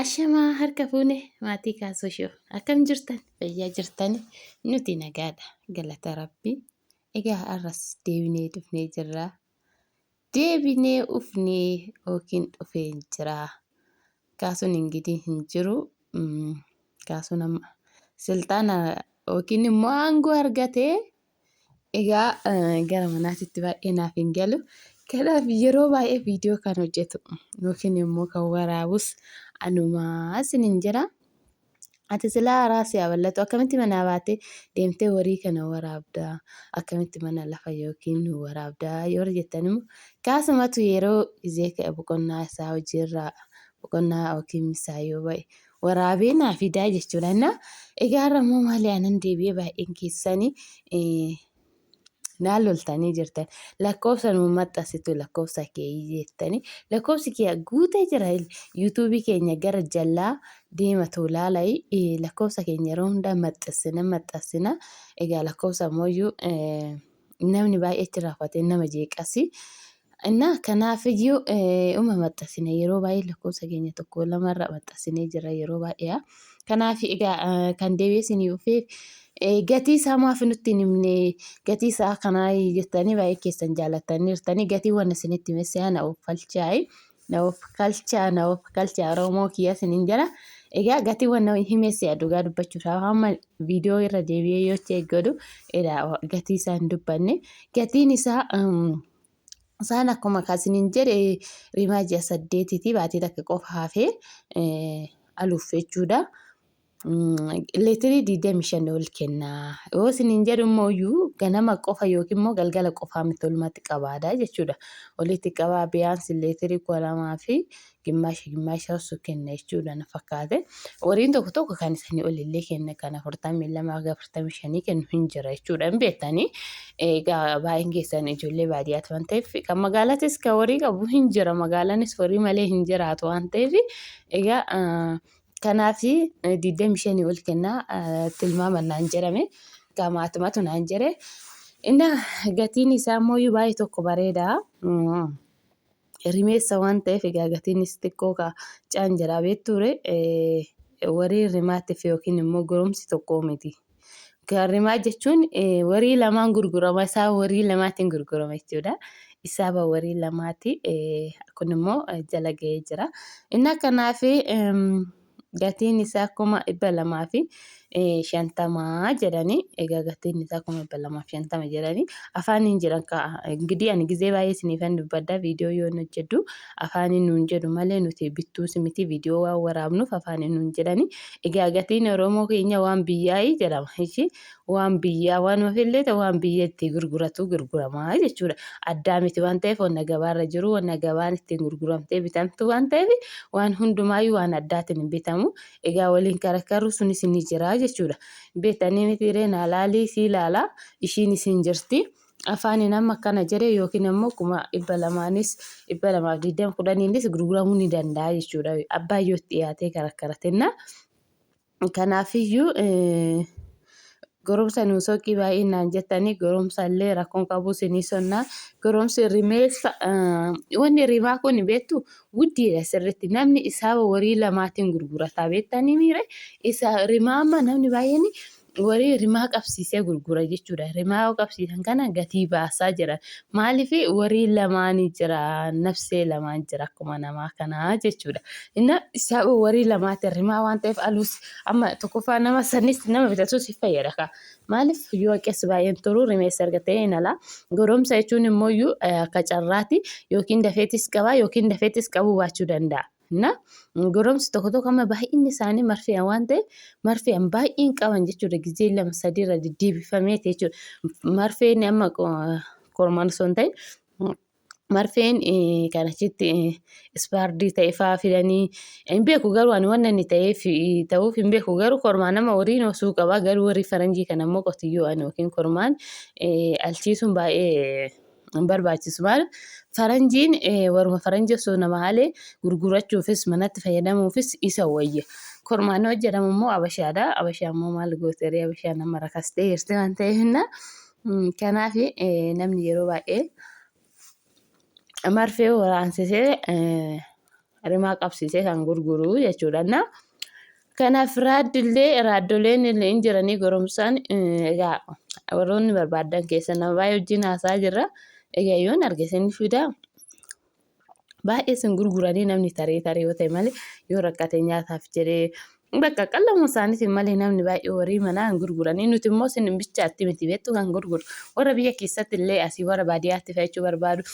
Ashamaa harka fuune maatii kaasoo shoo akkam jirtan fayyaa jirtani nuti nagaadha galata rabbii egaa har'as deebinee dhufnee jirra deebinee ufnee yookiin dhufee jira kaasuun ingidii hin jiru kaasuun amma silxaana yookiin immoo aangoo argatee Egaa gara manaatitti baay'ee naaf hin galu. Kanaaf yeroo baay'ee viidiyoo kan hojjetu yookiin immoo kan waraabus anumaa isiniin jedha. Ati silaa haaraa si haa bal'atu akkamitti manaa baatee deemtee horii kana waraabda akkamitti mana lafa yookiin nu waraabda yoo jettan immoo kaasumatu yeroo gizee ka'e boqonnaa isaa hojiirraa boqonnaa yookiin misaa yoo ba'e waraabee naa fidaa jechuudha. Innaa egaa har'a immoo maali anan deebi'ee baay'een keessanii naa loltanii jirtan. Lakkoofsa nuu maxxansitu lakkoofsa kee jettanii lakkoofsi kee guutee jira. Yuutuubii keenya gara jalaa deematu ilaalai lakkoofsa keenya yeroo hundaa maxxansina maxxansina. Egaa lakkoofsa ammoo namni baay'ee achi raafatee nama jeeqasi. Innaa kanaafiyyuu uma maxxansina yeroo baay'ee lakkoofsa keenya tokko lamarra maxxansinee jira yeroo baay'ee. Kanaaf egaa kan deebi'ee isinii dhufeef gatii isaa maaf nutti hin himne gatii isaa kanaa jettanii baay'ee keessan jaalattanii jirtanii gatii waan isinitti hime si'a na of falchaayi na of kalchaa na of kalchaa Oromoo kiyya isiniin jedha. Egaa gatii waan hime si'a dhugaa dubbachuudhaaf hamma viidiyoo irra deebi'ee yoo cheek godhu gatii isaa hin dubbanne gatiin isaa Isaan akkuma kaasiniin jedhe rimaa ji'a saddeetiiti baatii takka qofa hafee aluuf jechuudha. Leetirii 25 ol kenna. Yoo isiniin jedhu immoo iyyuu ganama qofa yookiin immoo galgala qofaa miti walumatti qabaadha jechuudha. Walitti qabaa biyaansi leetirii 2000 fi gimmaasha gimmaasha osoo kenna jechuudha na fakkaate. Horiin tokko tokko kan isanii olillee kenna kan 42 haga 45 kennu hin jira jechuudha hin beektanii. Egaa baay'een keessan ijoollee baadiyyaati waan ta'eef kan magaalaatis kan horii qabu hin jira magaalaanis horii malee hin jiraatu waan ta'eef egaa kanaaf 25 ol kenna tilmaama naan jedhame gamaatumatu naan jedhe. Inna gatiin isaa immoo baay'ee tokko bareeda. Rimeessa waan ta'eef egaa gatiinis xiqqoo ka caan jedhaa beektuure warii rimaatiif yookiin immoo goromsi tokko miti. Kan rimaa jechuun warii lamaan gurgurama isaa warii lamaatiin gurgurama jechuudha. Isaaba warii lamaati kun immoo jala ga'ee jira. Inni akkanaaf Gatiin isaa 250,000 jedhanii egaa gatiin isaa 250,000 jedhanii afaaniin jedhan ka'a. Ingidii ani gizee baay'ee isiniifan dubbadha viidiyoo yoon hojjedhu afaaniin nuun jedhu malee nuti bittuus miti viidiyoo waan waraabnuuf afaaniin nuun jedhanii egaa gatiin Oromoo keenya waan biyyaayii jedhama. Ishii waan biyyaa waanuma fillee ta'u waan biyya itti gurguratu gurguramaa jechuudha. Addaa miti waan ta'eef wanna gabaarra jiru wanna gabaan ittiin gurguramtee bitamtu waan ta'eef waan hundumaayyuu waan addaatiin hin bitamu. Egaa waliin karakkarru sunis ni jira jechuudha. Beektanii miti ree naa laalii sii laalaa ishiinis hin jirti. Afaaniin amma akkana jedhe yookiin ammoo 200,000nis 220 10nis gurguramuu ni danda'a jechuudha. Abbaa yoo itti dhiyaatee karakkaratenna. Kanaafiyyuu goromsa nuu soqii baay'ee naan jettanii goromsa illee rakkoon qabu isinii sonnaa goromsi rimeessa wanni rimaa kun beektu guddiidha sirriitti namni isaa warii lamaatiin gurgurataa beektanii miire isa rimaa amma namni baay'een Warii rimaa qabsiisee gurgura jechuudha. Rimaa yoo qabsiisan kana gatii baasaa jira. Maaliif warii lamaanii jira nafsee lamaan jira akkuma namaa kanaa jechuudha. Inna isaa warii lamaatiin rimaa waan ta'eef aluus amma tokkoffaa nama sanis nama bitatus si fayyada kaa. Maaliif yoo qees baay'een turu rimeessa erga ta'e hin alaa. Goromsa jechuun immoo iyyuu akka carraati yookiin dafeetis qabaa yookiin dafeetis qabuu baachuu danda'a. Na goromsi tokko tokko amma baay'inni isaanii marfe'an waan ta'eef marfe'an baay'een qaban jechuudha. Gizee lama sadii irra deddeebifameeti jechuudha. Marfeen amma kormaan osoo hin ta'in marfeen kan achitti ispaardii ta'e fa'aa fidanii hin beeku garuu ani waan inni ta'eef ta'uuf hin beeku garuu kormaan nama horiin osoo qaba garuu warri faranjii kana immoo qotiyyoo ani yookiin kormaan alchiisuun baay'ee hin barbaachisu. Maal faranjiin waruma faranjii osoo nama halee gurgurachuufis manatti fayyadamuufis isa wayya. Kormaan hojjetamu immoo abashaadha. Abashaa immoo maal gooteree abashaa nama rakastee jirti waan ta'eef kanaaf namni yeroo baay'ee marfee waraansisee Rimaa qabsiisee kan gurguru jechuudha. Na kanaaf raaddillee raaddoleen illee hin jiranii goromsaan egaa warroonni barbaadan keessa nama baay'ee wajjin haasaa jirra. Egaa yoon arge isin fidaa. Baay'ee isin gurguranii namni taree taree yoo ta'e malee yoo rakkate nyaataaf jedhee bakka qal'uma isaaniitiin malee namni baay'ee horii manaa hin gurguranii nuti immoo isin bichaatti miti beektu kan gurguru warra biyya keessatti illee asii warra baadiyyaatti fe'achuu barbaadu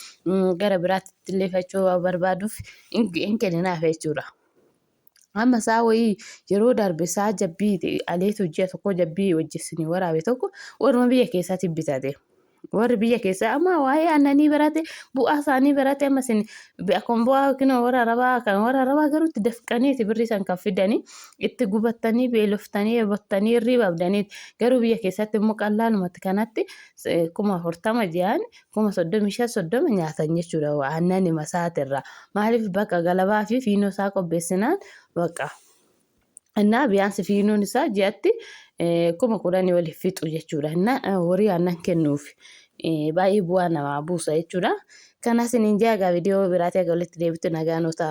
gara biraatti illee fe'achuu barbaaduuf hin kenninaaf jechuudha. Amma isaa wayii yeroo darbe isaa jabbii aleetu ji'a tokko jabbii wajjin waraabe tokko warruma biyya keessatti bitate. Warri biyya keessaa amma waa'ee aannanii barate bu'aa isaanii barate amma isin akkuma bu'aa yookiin warra arabaa kan warra arabaa garuu itti dafqaniiti birrii san kan fidanii itti gubattanii beeloftanii eebottanii hirriiba abdaniiti. Garuu biyya keessatti immoo qallaalumatti kanatti 40,000 ji'aan 35,000 30 nyaatan jechuudha aannan masaatirraa. Maaliif bakka galabaa fi fiinoo isaa qopheessinaan bakka. Innaa biyaansi fiinoon isaa ji'atti 10,000 waliif fixu jechuudha. Innaa horii aannan kennuuf baay'ee bu'aa namaa buusa jechuudha. Kanas isiniin jedha egaa viidiyoo biraatii akka walitti deebitu nagaa nuu ta'a.